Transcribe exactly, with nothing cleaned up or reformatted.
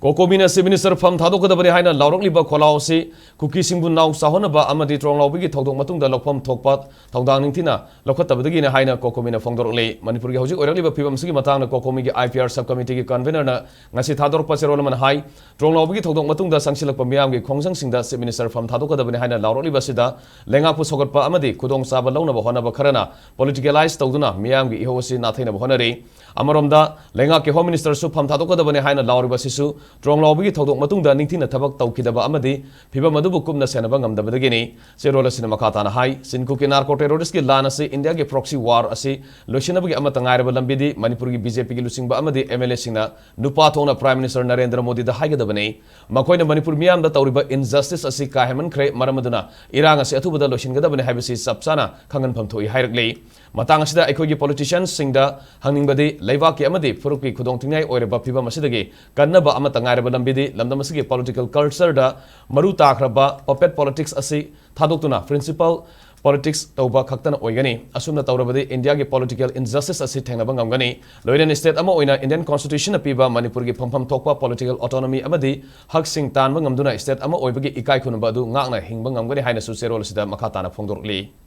ꯀꯣꯀꯣꯃꯤꯅ Chief Minister ꯐꯝ ꯊꯥꯗꯣꯛꯀꯗꯕꯅꯤ ꯍꯥꯏꯅ ꯂꯥꯎꯔꯛꯂꯤꯕ ꯈꯣꯜꯂꯥꯎ ꯑꯁꯤ ꯀꯨꯀꯤꯁꯤꯡꯕꯨ ꯅꯥꯎ ꯆꯥꯎꯍꯟꯅꯕ ꯑꯃꯗꯤ ꯇ꯭ꯔꯣꯡꯂꯥꯎꯕꯤꯒꯤ ꯊꯧꯗꯣꯛ ꯃꯇꯨꯡꯗ ꯂꯧꯐꯝ ꯊꯣꯛꯄ ꯊꯧꯗꯥꯡ ꯅꯤꯡꯊꯤꯅ ꯂꯧꯈꯠꯇꯕꯗꯒꯤꯅꯤ ꯍꯥꯏꯅ ꯀꯣꯀꯣꯃꯤꯅ ꯐꯣꯡꯗꯣꯔꯛꯂꯤ꯫ ꯃꯅꯤꯄꯨꯔꯒꯤ ꯍꯧꯖꯤꯛ ꯑꯣꯏꯔꯛꯂꯤꯕ ꯐꯤꯕꯝ ꯑꯁꯤꯒꯤ ꯃꯇꯥꯡꯗ ꯀꯣꯀꯣꯃꯤꯒꯤ I P R sub committeeꯒꯤ convenerꯅ ꯉꯁꯤ ꯊꯥꯗꯣꯔꯛꯄ ꯆꯦꯔꯣꯜ ꯑꯃꯅ ꯍꯥꯏ, ꯇ꯭ꯔꯣꯡꯂꯥꯎꯕꯤꯒꯤ ꯊꯧꯗꯣꯛ ꯃꯇꯨꯡꯗ ꯆꯪꯁꯤꯜꯂꯛꯄ ꯃꯤꯌꯥꯝꯒꯤ ꯈꯣꯡꯖꯪꯁꯤꯡꯗ Chief Minister ꯐꯝ ꯊꯥꯗꯣꯛꯀꯗꯕꯅꯤ ꯍꯥꯏꯅ ꯂꯥꯎꯔꯛꯂꯤꯕ ꯑꯁꯤꯗ ꯂꯩꯉꯥꯛꯄꯨ ꯁꯧꯒꯠꯄ ꯑꯃꯗꯤ ꯈꯨꯗꯣꯡꯆꯥꯕ ꯂꯧꯅꯕ ꯍꯣꯠꯅꯕ ꯈꯔꯅ politicalize ꯇꯧꯗꯨꯅ ꯃꯤꯌꯥꯝꯒꯤ ꯏꯍꯧ ꯑꯁꯤ ꯅꯥꯊꯩꯅꯕ ꯍꯣꯠꯅꯔꯤ꯫ ꯑꯃꯔꯣꯝꯗ, ꯂꯩꯉꯥꯛꯀꯤ Home Ministerꯁꯨ ꯐꯝ ꯊꯥꯗꯣꯛꯀꯗꯕꯅꯤ ꯍꯥꯏꯅ ꯂꯥꯎꯔꯤꯕ ꯑꯁꯤꯁꯨ ꯇ꯭ꯔꯣꯡꯂꯥꯎꯕꯤꯒꯤ ꯊꯧꯗꯣꯛ ꯃꯇꯨꯡꯗ ꯅꯤꯡꯊꯤꯅ ꯊꯕꯛ ꯇꯧꯈꯤꯗꯕ ꯑꯃꯗꯤ ꯐꯤꯕꯝ ꯑꯗꯨꯕꯨ ꯀꯨꯞꯅ ꯁꯦꯟꯅꯕ ꯉꯝꯗꯕꯗꯒꯤꯅꯤ꯫ ꯆꯦꯔꯣꯜ ꯑꯁꯤꯅ ꯃꯈꯥ ꯇꯥꯅ ꯍꯥꯏ, ꯆꯤꯟ ꯀꯨꯀꯤ narco terroristꯀꯤ ꯂꯥꯟ ꯑꯁꯤ ꯏꯟꯗꯤꯌꯥꯒꯤ proxy war ꯑꯁꯤ ꯂꯣꯏꯁꯤꯟꯅꯕꯒꯤ ꯑꯃꯠꯇ ꯉꯥꯏꯔꯕ ꯂꯝꯕꯤꯗꯤ ꯃꯅꯤꯄꯨꯔꯒꯤ BJPꯒꯤ ꯂꯨꯆꯤꯡꯕ ꯑꯃꯗꯤ MLAꯁꯤꯡꯅ ꯅꯨꯄꯥ ꯊꯣꯛꯅ Prime Minister ꯅꯔꯦꯟꯗ꯭ꯔ ꯃꯣꯗꯤꯗ ꯍꯥꯏꯒꯗꯕꯅꯤ꯫ ꯃꯈꯣꯏꯅ ꯃꯅꯤꯄꯨꯔ ꯃꯤꯌꯥꯝꯗ ꯇꯧꯔꯤꯕ injustice ꯑꯁꯤ ꯀꯥ ꯍꯦꯟꯃꯟꯈ꯭ꯔꯦ, ꯃꯔꯝ ꯑꯗꯨꯅ ꯏꯔꯥꯡ ꯑꯁꯤ ꯑꯊꯨꯕꯗ ꯂꯣꯏꯁꯤꯟꯒꯗꯕꯅꯤ ꯍꯥꯏꯕꯁꯤ ꯆꯞ ꯆꯥꯅ ꯈꯪꯍꯟꯐꯝ ꯊꯣꯛꯏ ꯍꯥꯏꯔꯛꯂꯤ꯫ ꯃꯇꯥꯡ ꯑꯁꯤꯗ ꯑꯩꯈꯣꯏꯒꯤ politiciansꯁꯤꯡꯗ ꯍꯪꯅꯤꯡꯕꯗꯤ, ꯂꯩꯕꯥꯛꯀꯤ ꯑꯃꯗꯤ ꯐꯨꯔꯨꯞꯀꯤ ꯈꯨꯗꯣꯡꯊꯤꯅꯤꯡꯉꯥꯏ ꯑꯣꯏꯔꯕ ꯐꯤꯕꯝ ꯑꯁꯤꯗꯒꯤ ꯀꯟꯅꯕ ꯑꯃꯠꯇ ꯉꯥꯏꯔꯕ ꯂꯝꯕꯤꯗꯤ ꯂꯝꯗꯝ ꯑꯁꯤꯒꯤ political cultureꯗ ꯃꯔꯨ ꯇꯥꯈ꯭ꯔꯕ puppet politics ꯑꯁꯤ ꯊꯥꯗꯣꯛꯇꯨꯅ principle politics ꯇꯧꯕ ꯈꯛꯇꯅ ꯑꯣꯏꯒꯅꯤ꯫ ꯑꯁꯨꯝꯅ ꯇꯧꯔꯕꯗꯤ ꯏꯟꯗꯤꯌꯥꯒꯤ political injustice ꯑꯁꯤ ꯊꯦꯡꯅꯕ ꯉꯝꯒꯅꯤ꯫ ꯂꯣꯏꯅꯅ state ꯑꯃ ꯑꯣꯏꯅ Indian Constitutionꯅ ꯄꯤꯕ ꯃꯅꯤꯄꯨꯔꯒꯤ ꯐꯪꯐꯝ ꯊꯣꯛꯄ political autonomy ꯑꯃꯗꯤ ꯍꯛꯁꯤꯡ ꯇꯥꯟꯕ ꯉꯝꯗꯨꯅ state ꯑꯃ ꯑꯣꯏꯕꯒꯤ ꯏꯀꯥꯏ ꯈꯨꯝꯅꯕ ꯑꯗꯨ ꯉꯥꯛꯅ ꯍꯤꯡꯕ ꯉꯝꯒꯅꯤ ꯍꯥꯏꯅꯁꯨ ꯆꯦꯔꯣꯜ ꯑꯁꯤꯗ ꯃꯈꯥ ꯇꯥꯅ ꯐꯣꯡꯗꯣꯔꯛꯂꯤ꯫